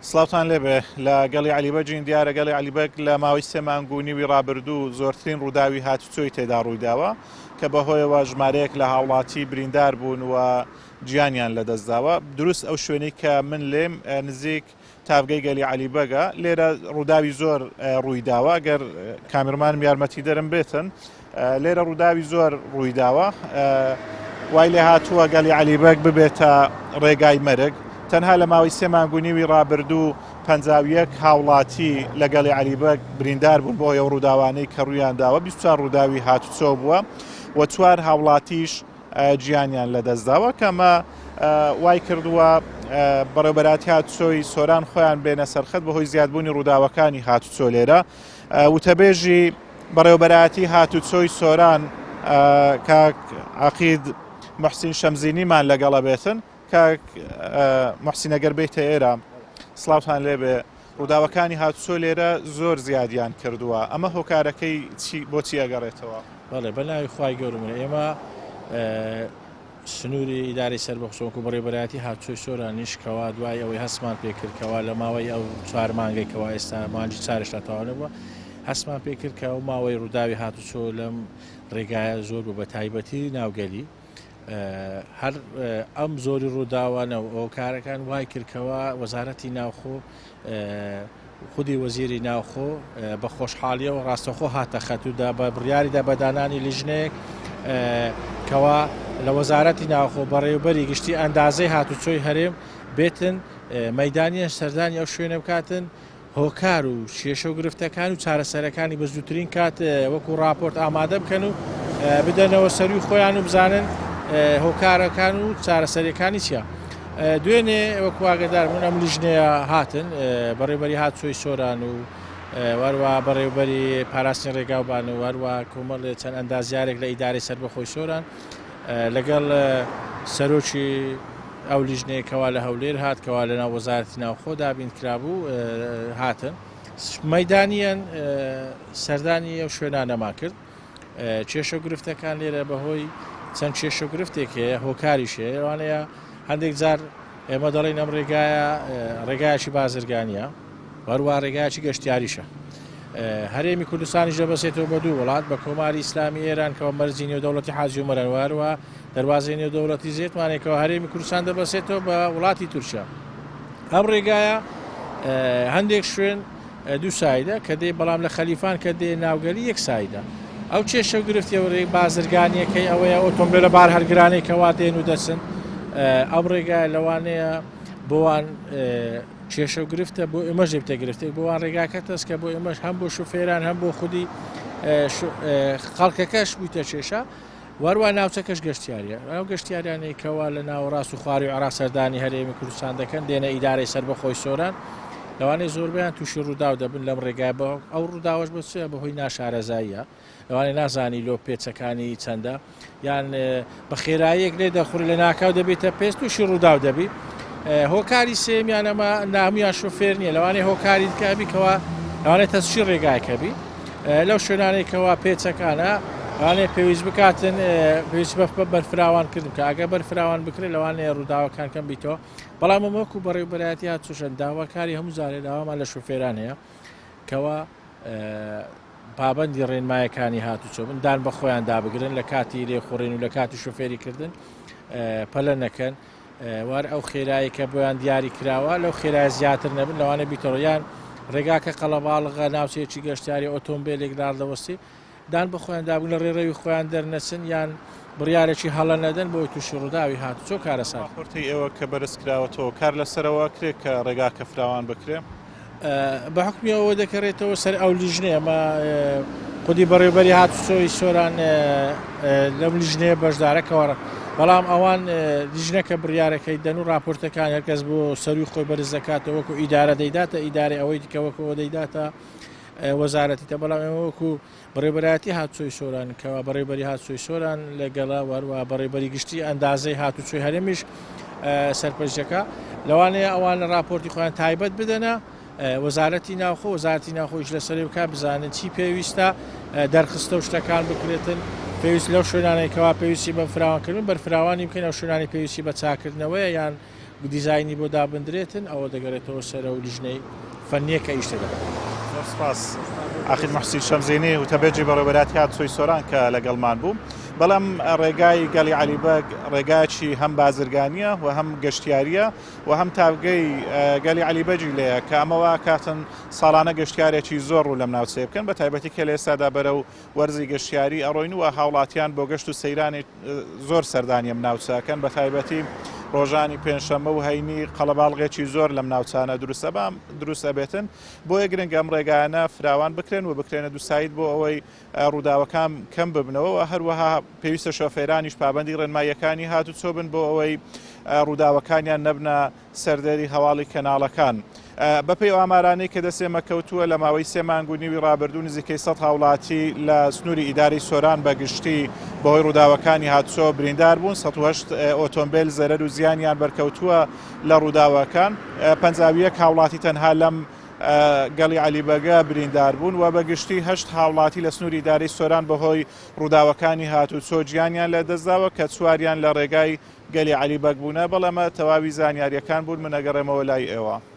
سڵاوتان لێبێ لە گەڵی عەلی بەگین دیارە گەڵی عەلی بەگ لە ماوەی سێ مانگ و نیوی ڕابردوو زۆرترین ڕووداوی هاتوچۆی تێدا ڕوویداوە کە بەهۆیەوە ژمارەیەک لە هاوڵاتی بریندار بوون و گیانیان لەدەستداوە دروست ئەو شوێنەی کە من لێم نزیک تاڤگەی گەلی عەلی بەگە لێرە ڕووداوی زۆر ڕوویداوە گەر کامیرمانم یارمەتیدەرم بێتن لێرە ڕووداوی زۆر ڕوویداوە وای لێ هاتووە گەلی عەلی بەگ ببێتە ڕێگای مەرگ تەنها لە ماوەی سێ مانگ و نیوی ڕابردوو 51 هاوڵاتی لە گەلی عەلی بەگ بریندار بوون بۆ ئەو ڕووداوانەی کە ڕوویان داوە 24 ڕووداوی هاتوچۆ بووە و چوار هاوڵاتیش گیانیان لەدەستداوە کە ئەمە وای کردووە بەڕێوبەراتی هاتوچۆی سۆران خۆیان بێنە سەرخەت بەهۆی زیادبوونی ڕووداوەکانی هاتوچۆ لێرە وتەبێژی بەڕێوبەرایەتی هاتوچۆی سۆران کاک عقید محسین شەمزینیمان لەگەڵە بێتن کاک محسین ئەگەر بێیتە ئێرە سڵاوتان لێبێ ڕووداوەکانی هاتوچۆ لێرە زۆر زیادیان کردووە ئەمە هۆکارەکەی چی بۆچی ئەگەڕێتەوە؟ بەڵێ بە ناوی خوای گەورە من ئێمە سنووری ئیدارەی سەربەخۆ وەکو بەڕێوەبەرایەتی هاتوچۆی سۆرانیش کەوا دوای ئەوەی هەستمان پێکرد کەوا لە ماوەی ئەو چوار مانگەی کەوا ئێستا مانگی چارێشتا تەواو نەبووە هەستمان پێکرد کە ئەو ماوەی ڕووداوی هاتوچۆ لەم ڕێگایە زۆر بوو بە تایبەتی ناوگەلی هەر ئەم زۆری ڕووداوانە و هۆکارەکان وای کرد کەوا وەزارەتی ناوخۆ خودی وەزیری ناوخۆ بە خۆشحاڵیەوە ڕاستەخۆ هاتە خەت و دا بە بڕیاریدا بە دانانی لیژنەیەک کەوا لە وەزارەتی ناوخۆ بەڕێوبەری گشتی ئەندازەی هاتوچۆی هەرێم بێتن مەدانیان سەردانی ئەو شوێنە بکاتن هۆکار و کێشە و گرفتەکان و چارەسەرەکانی بە زووترین کات وەکو راپۆرت ئامادە بکەن و بدەنەوە سەروی خۆیان و بزانن هۆکارەکان و چارەسەریەکانی چییە. دوێنێ وەکو ئاگدار بوون ئەم لیژنەیە هاتن بەڕێوبەری هاتوچۆی سۆران و وەروە بەڕێوبەری پاراستنی ڕێگاوبان و هەروە کۆمەڵێ چەند ئەندازیارێک لە ئیدارەی سەربەخۆی سۆران لەگەڵ سەرۆکی ئەو لیژنەیە کەوا لە هەولێر هات کەوا لە ناو وەزارەتی ناوخۆ دابین کرابوو هاتن مەدانیان سەردانی ئەو شوێنانەمان کرد کێشە و گرفتەکان لێرە بەهۆی چەند کێشە و گرفتێک هەیە هۆکاریش هەیە لەوانەیە هەندێک جار ئێمە دەڵێین ئەم ڕێگایە ڕێگایەکی بازرگانیە وەروە ڕێگایەکی گەشتیاریشە هەرێمی کوردستانیش دەبەسێتەوە بە دوو وڵات بە کۆماری ئیسلامی ئێران کەەوە مەرجی نێودەوڵەتی حاجی عومەرە وەروە دەروازەی نێودەوڵەتی زێتمانێکەوە هەرێمی کوردستان دەبەسێتەوە بە وڵاتی تورکیا ئەم ڕێگایە هەندێک شوێن دوو سایدە کە دێ بەڵام لە خەلیفان کە دێ ناوگەلی یەک سایدە ئەو کێشە و گرفتی و ڕێ بازرگانیەکەی ئەوەیە ئۆتۆمبیلە بار هەرگرانەی کەوا دێن و دەچن ئەم ڕێگای لەوانەیە بۆوان کێشە و گرفتە بۆ ئێمەش دەبتە گرفتێک بۆوان ڕێگاکە تەسکە بۆ ئێمەش هەم بۆ شوفێران هەم بۆ خودی خەڵکەکەش بوویتە کێشە وەروا ناوچەکەش گەشتیاریە ئەو گەشتیارانەی کەوا لە ناوەڕاست و خواری عێراق سەردانی هەرێمی کوردستان دەکەن دێنە ئیدارەی سەربەخۆی سۆران لەوانەیە زۆربەیان تووشی ڕووداو دەبن لەم ڕێگای بە ئەو ڕووداوەش بە چیە بەهۆی ناشارەزاییە لەوانەیە نازانی لۆ پێچەکانی چەندە یان بە خێراییەک لێ دەخوری لە ناکاو دەبێتە پێست تووشی ڕووداو دەبی هۆکاری سێمیان ئەمە نامیان شوفێر نییە لەوانەیە هۆکاری دیکە کەوا لەوانەیە تەسشی ڕێگایکە بی لەو شوێنانەی کەوا پێچەکانە لەوانەیە پێویست بکاتن پێویست بە بەرفراوان کردن کە ئەگە بەرفراوان بکرێت لەوانەیە ڕووداوەکان کەم بیتەوە بەڵام ئەمە وەکو بەڕێوبەرایەتی هاتوچۆشن داواکاری هەموو جارێ داوامان لە شوفێران هەیە کەوا پابندی ڕێنمایەکانی هاتوچۆ بن دان بە خۆیان دابگرن لە کاتی لێخوڕین و لە کاتی شوفێری کردن پەلە نەکەن وار ئەو خێرایی کە بۆیان دیاری کراوە لەو خێرای زیاتر نەبن لەوانە بیتەوە یان ڕێگاکە قەڵەباڵغە ناوچەیەکی گەشتیاری ئۆتۆمبیلێک لاردەوەستی دان بە خۆیان دابوون لە ڕێڕەوی خۆیان دەرنەچن یان بڕیارێکی هەڵە نەدەن بۆی تووشی ڕووداوی هاتوچۆ کارەسات. راپۆرتەی ئێوە کە بەرز کراوەتەوە کار لەسەرەوە کرێ کە ڕێگاکە فراوان بکرێ؟ بە حوکمی ئەوە دەکەرێتەوە سەر ئەو لیژنەیە ئەمە خودی بەڕێوبەری هاتوچۆی سۆران لەم لیژنەیە بەشدارە کەوارە بەڵام ئەوان لیژنەکە بڕیارەکەی دەن و راپۆرتەکان هەرکەس بۆ سەروی خۆی بەرز دەکاتەوە وەکو ئیدارە دەیداتە ئیدارەی ئەوەی دیکە وەکو ئەوە دەیداتە وەزارەتی تە بەڵام ئێمە وەکو بەڕێوبەرایەتی هاتوچۆی سۆران کەوا بەڕێوبەری هاتوچۆی سۆران لەگەڵە و هەروەها بەڕێوبەری گشتی ئەندازەی هاتوچۆی هەرێمیش سەرپەرشتەکە لەوانەیە ئەوان لە راپۆرتی خۆیان تایبەت بدەنە وەزارەتی ناوخۆ وەزارەتی ناوخۆیش لەسەری بکات بزانن چی پێویستە دەرخستە و شتەکان بکرێتن پێویست لەو شوێنانەی کەوا پێویستی بە فراوانکردن بەرفراوانی بکەین ئەو شوێنانی پێویستی بە چاکردنەوەیە یان. دیزاینی بۆ دابندرێتن ئەوە دەگەرێتەوە سەر ئەو لیژنەی فەنیە کە ئیش تێدا دەکات. زۆر سپاس عەقید موحسین شەمزینی وتەبێژی بەڕێوەبەرایەتی هاتوچۆی سۆران کە لەگەڵمان بوو. بەڵام ڕێگای گەلی عەلی بەگ ڕێگایەکی هەم بازرگانییە و هەم گەشتیارییە و هەم تاڤگەی گەلی عەلی بەگی لێیە کە ئەمە وا کاتن ساڵانە گەشتیارێکی زۆر ڕوو لەم ناوچەیە بکەن بە تایبەتی کە لە ئێستادا بەرەو وەرزی گەشتیاری ئەڕۆین و هاوڵاتیان بۆ گەشت و سەیرانی زۆر سەردانی ئەم ناوچە ئەکەن بە تایبەتی ڕۆژانی پێنجشەممە و هەینی قەڵەباڵغێکی زۆر لەم ناوچانە دروست ئەبێتن بۆیە گرنگە ئەم ڕێگایانە فراوان بکرێن و بکرێنە دووساید بۆ ئەوەی ڕووداوەکان کەم ببنەوە و هەروەها پێویستە شۆفێرانیش پابەندی ڕێنماییەکانی هاتوچۆ بن بۆ ئەوەی ڕووداوەکانیان نەبنە سەردێری هەواڵی کەناڵەکان. بەپێی ئەو ئامارانەی کە دەست ئێمە کەوتووە لە ماوەی سێ مانگ و نیوی ڕابردوو نزیکەی 100 هاوڵاتی لە سنووری ئیدارەی سۆران بە گشتی بەهۆی ڕووداوەکانی هاتوچۆ بریندار بوون، 108 ئۆتۆمبێل زەرەر و زیانیان بەرکەوتووە لە ڕووداوەکان، 51 هاوڵاتی تەنها لەم گەڵی عەلی بەگە بریندار بوون و بە گشتی هەشت هاوڵاتی لە سنووری ئیدارەی سۆران بەهۆی ڕووداوەکانی هاتوچۆ گیانیان لەدەستداوە کە چواریان لە ڕێگای گەلی عەلی بەگ بوونە، بەڵێ ئەمە تەواوی زانیارییەکان بوون، من ئەگەڕێمەوە لای ئێوە.